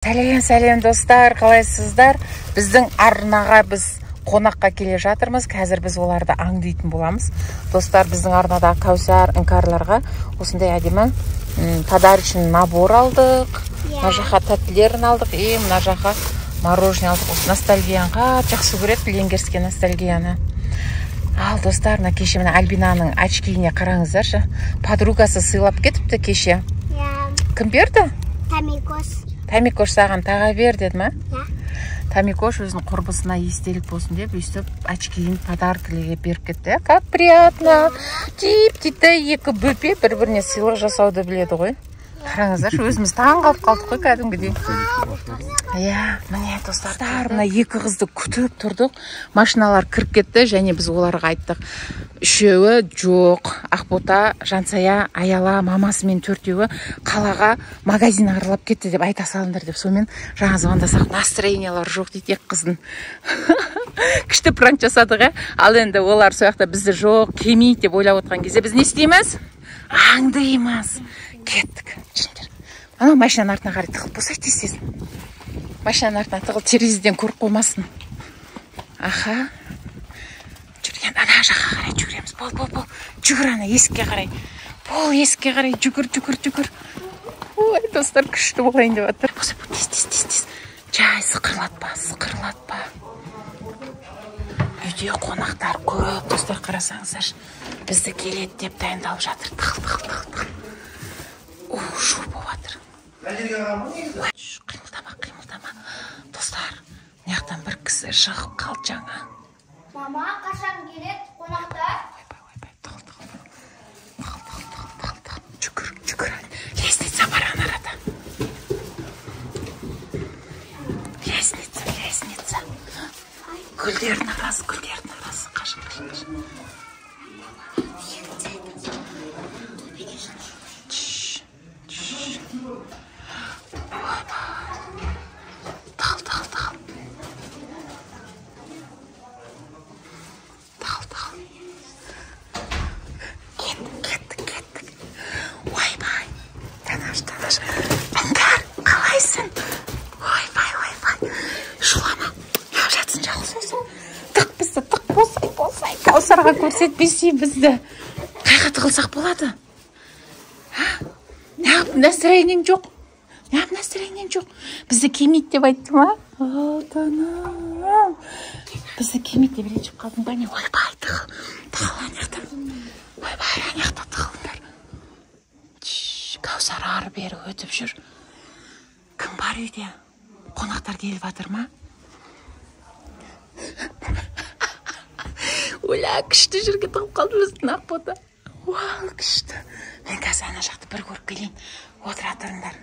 Сәлем, сәлем достар, қалайсыздар? Біздің арнаға біз қонаққа келе жатырмыз. Қазір біз оларды аңдитын боламыз. Достар, біздің арнадағы Кәусар, Іңкәрларға осындай әдемі подарочный набор алдық. Мына жаққа тәттілерін алдық, и мына жаққа мороженое алдық. Осы ностальгияны қатты жақсы көреді, ленгерский ностальгияны. Ал достар, мына кеше мына Альбинаның очкиіне қараңыздаршы. Подругасы сыйлап кетіпті кеше. Кім берді? Тамикош. Тамикош саған таға бер деді ма? Иә. Тамикош өзінің құрбысына естелік болсын деп өйстіп очкиін подаркілеге беріп кетті. Как приятно. Тип-титі екі бөпе бір-біріне сыйлық жасауды біледі ғой. Қараңыздаршы, өзіміз таң қалып қалдық қой кәдімгідей. Иә, міне достар, мына екі қызды күтіп тұрдық. Машиналар кіріп кетті және біз оларға айттық. Үшеуі жоқ. Ақбота, Жансая, Аяла, мамасымен төртеуі қалаға магазин аралап кетті деп айта салыңдар деп. Сонымен жаңа звондасақ, настроениялар жоқ дейді екі қыздың. Күшті пранк жасадық, ә? Ал енді олар сол жақта бізді жоқ, келмейді деп ойлап отқан кезде біз не істейміз? Аңдимыз. Кеттік. Жүріңдер. Анау машинаның артына қарай тығылып болсай тез-тез. Машинаның артына тығылып терезеден көріп қоймасын. Аха. Жүр, енді ана жаққа қарай жүгіреміз. Бол, бол, бол. Жүгір ана есікке қарай. Бол, есікке қарай жүгір, жүгір, жүгір. Ой, достар, күшті болайын деп жатыр. Болса, бол, тез, тез, тез, тез. Жай, сықырлатпа, сықырлатпа. Үйде қонақтар көп, достар, қарасаңыздаршы. Бізді келеді деп дайындалып жатыр. Тығыл, тығыл, тығыл, тығыл. У, шу болып жатыр. Ой, қимылдама, қимылдама. Достар, мына жақтан бір кісі шығып қалды жаңа. Мама, қашан келеді қонақтар? Ойбай, ойбай, тығыл, тығыл. Тығыл, тығыл, тығыл, тығыл, тығыл. Жүгір, жүгір. Лестница бар ана арада. Лестница, лестница. Гүлдердің арасы, гүлдердің арасы. Қашын, қашын, қашын. Тығыл, тығыл, тығыл. Тығыл, тығыл. Кеттік, кеттік, кеттік. Ойбай. Танаш, танаш. Іңкәр, қалайсың? Ойбай, ойбай. Шулама. Неғып жатсың, жалғыз өзің? Тық бізді, тық, босай, босай. Кәусарға көрсетпесе бізді. Қайға тығылсақ болады? А? Неғып настроениең жоқ? Неғып настроениең жоқ? Бізді келмейді деп айтты ма? Алтыным. Бізді келмейді деп ренжіп қалдың ба не? Ойбай, тығыл. Тығыл ана жақта. Ойбай, ана жақта тығылыңдар. Кәусар ары бері өтіп жүр. Кім бар үйде? Қонақтар келіп жатыр ма? Оля, күшті жерге тығып қалды біздің Ақбота. Уау, күшті. Мен қазір ана жақты бір көріп келейін. Отыра тұрыңдар.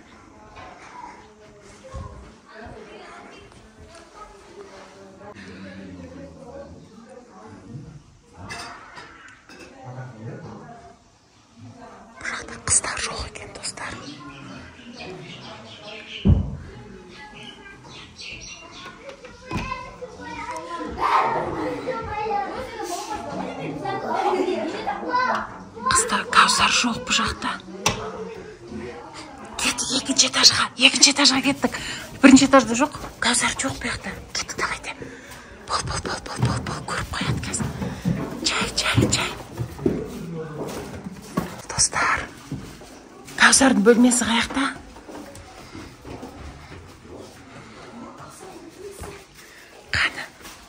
Бұл жақта қыздар жоқ екен, достар. Қыздар, Кәусар жоқ бұл жақта. Кеттік екінші этажға, екінші этажға кеттік. Бірінші этажда жоқ, Кәусар жоқ бұл жақта. Кеттік, давайте. Бол, бол, бол, бол, бол, бол, көріп қояды қазір. Жай, жай, жай. Достар, Кәусардың бөлмесі қаяқта? Қаны?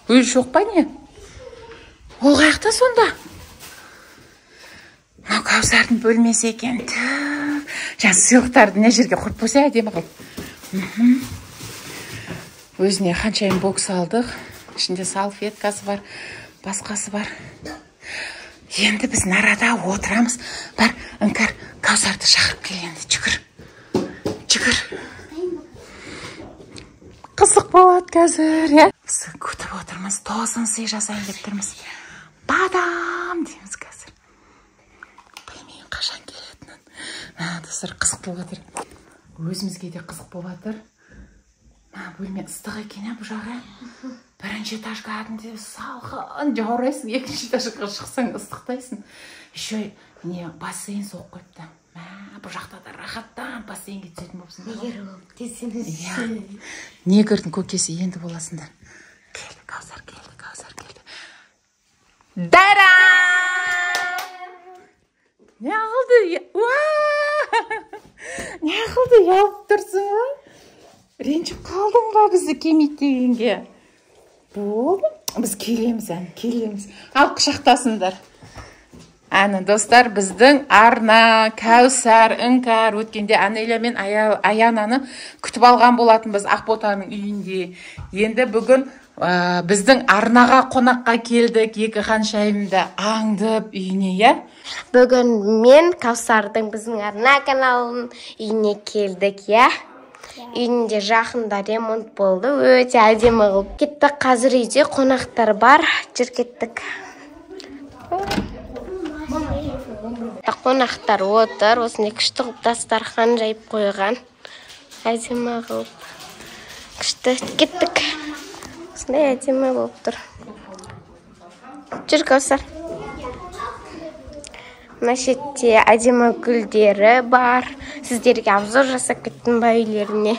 Өзі жоқ па не? Ол қаяқта сонда? Мынау Кәусардың бөлмесі екен. Түф. Жаңа сыйлықтарды мына жерге қойып қойса әдемі қылып. Өзіне ханшайым бокс алдық. Ішінде салфеткасы бар, басқасы бар. Енді біз нарада отырамыз. Бар, Іңкәр, Кәусарды шақырып кел енді. Жүгір. Жүгір. Қызық болады қазір, иә? Біз күтіп отырмыз, тосын сый жасайын деп тұрмыз. Бадам дейміз қазір. Білмеймін қашан келетінін. Достар, қызық болып жатыр. Өзімізге де қызық болып жатыр. Бөлме ыстық екен, ә, бұл жағы. Бірінші этаж кәдімгідей салқын, жаурайсың, екінші этажға шықсаң ыстықтайсың. Еще не бассейн соғып қойыпты. Бұл жақта да рахаттан бассейнге түсетін болыпсыңдар ғой. Негр болып десеңіз. Иә. Негрдің көкесі енді боласыңдар. Келді, Кәусар келді, Кәусар келді. Дарам! Не қылды? Уа! Не қылды? Ұялып тұрсың ба? Ренжіп қалдың ба бізді келмейді дегенге? Болды. Біз келеміз, әне, келеміз. Ал құшақтасыңдар. Әні, достар, біздің арна, Кәусар, Іңкәр өткенде Анеля мен Аянаны күтіп алған болатынбыз Ақботаның үйінде. Енді бүгін біздің арнаға қонаққа келдік, екі ханшайымды аңдып үйіне, иә? Бүгін мен Кәусардың біздің арна каналының үйіне келдік, иә? Үйінде жақында ремонт болды, өте әдемі қылып кетті. Қазір үйде қонақтар бар, жүр кеттік. Қонақтар отыр, осындай күшті қылып дастархан жайып қойған. Әдемі қылып. Күшті, кеттік. Осындай әдемі болып тұр. Жүр, Кәусар. Мына шетте әдемі гүлдері бар. Сіздерге обзор жасап кеттім ба үйлеріне.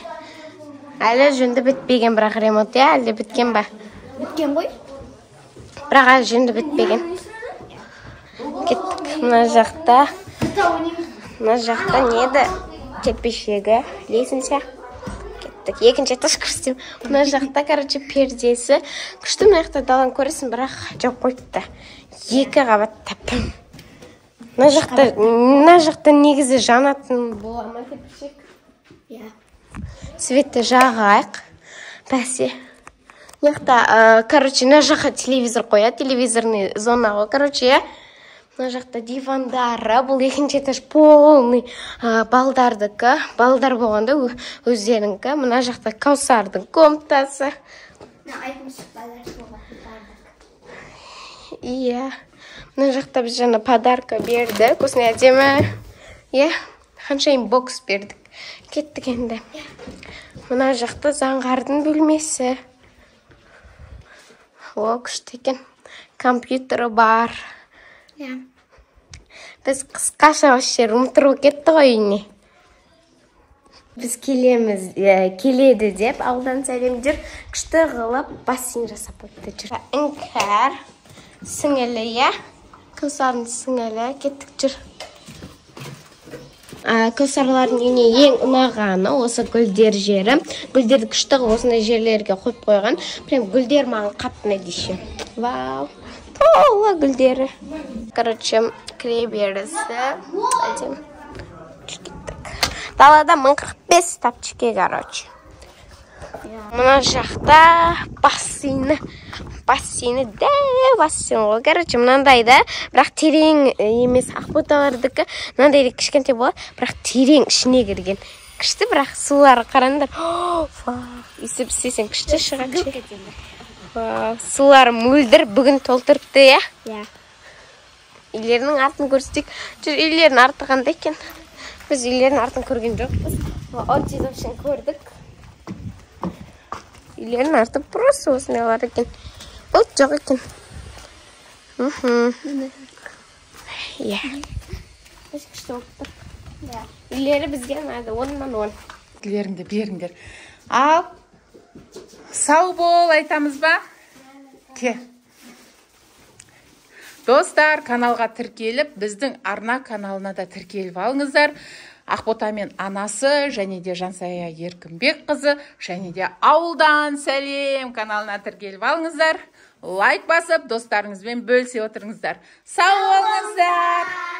Әлі жөнді бітпеген бірақ ремонт, иә? Әлі біткен ба? Біткен ғой. Бірақ әлі жөнді бітпеген. Кеттік. Мына жақта, мына жақта не еді? Кепешегі, лестница. Кеттік. Екінші этаж көрсетемін. Мына жақта, короче, пердесі. Күшті, мына жақта даланы көресің, бірақ жауып қойыпты. Екі қабат таптым. Мына жақта негізі жанатын бола ма кепешек? Иә. Светті жағайық. Бәсе. Мына жақта, короче, мына жаққа телевизор қояды, телевизорный зона ғой, короче, иә. Мына жақта дивандары, бұл екінші этаж полный, балдардікі. Балдар болғанда өздерінікі. Мына жақта Кәусардың комнатасы. Иә. Мына жақта біз жаңа подарка бердік. Осындай әдемі, иә, ханшайым бокс бердік. Кеттік енді. Мына жақта заңғардың бөлмесі. О, күшті екен. Компьютері бар. Иә. Біз қысқаша осы жер ұмытырып кетті ғой үйіне. Біз келеміз, келеді деп ауылдан сәлем жүр. Күшті қылып бассейн жасап қойыпты жүр. Іңкәр сіңілі, иә? Кәусардың сіңілі, кеттік жүр. Кәусарлардың үйіне ең ұнағаны осы гүлдер жері. Гүлдерді күшті қылып осындай жерлерге қойып қойған. Прям гүлдер маған қатты ұнайды еще. Вау, тола гүлдері. Короче, кіре берісі. Әдемі. Кеттік. Далада 1045 тапчике, короче. Мына жақта бассейні. Бассейні дәу бассейн ғой. Короче, мынандай да, бірақ терең емес. Ақботалардікі мынандай да кішкентай болады, бірақ терең ішіне кірген. Күшті, бірақ сулары қараңдар. Вау, өйстіп істесең күшті шығады ше. Вау, сулары мөлдір, бүгін толтырыпты, иә? Иә. Үйлерінің артын көрсетейік. Жүр, үйлерінің арты қандай екен? Біз үйлерінің артын көрген жоқпыз. Отыз общем көрдік. Үйлерінің арты просто осындайлар екен. Бұл жоқ екен. Иә. Өте күшті болып тұр. Иә. Үйлері бізге ұнады, 10-нан 10. Тілеріңді беріңдер. Ал, сау бол айтамыз ба? Ке. Достар, каналға тіркеліп, біздің арна каналына да тіркеліп алыңыздар. Ақбота мен анасы, және де Жансая Еркінбекқызы, және де Ауылдан сәлем каналына тіркеліп алыңыздар. Лайк басып, достарыңызбен бөлісе отырыңыздар. Сау болыңыздар!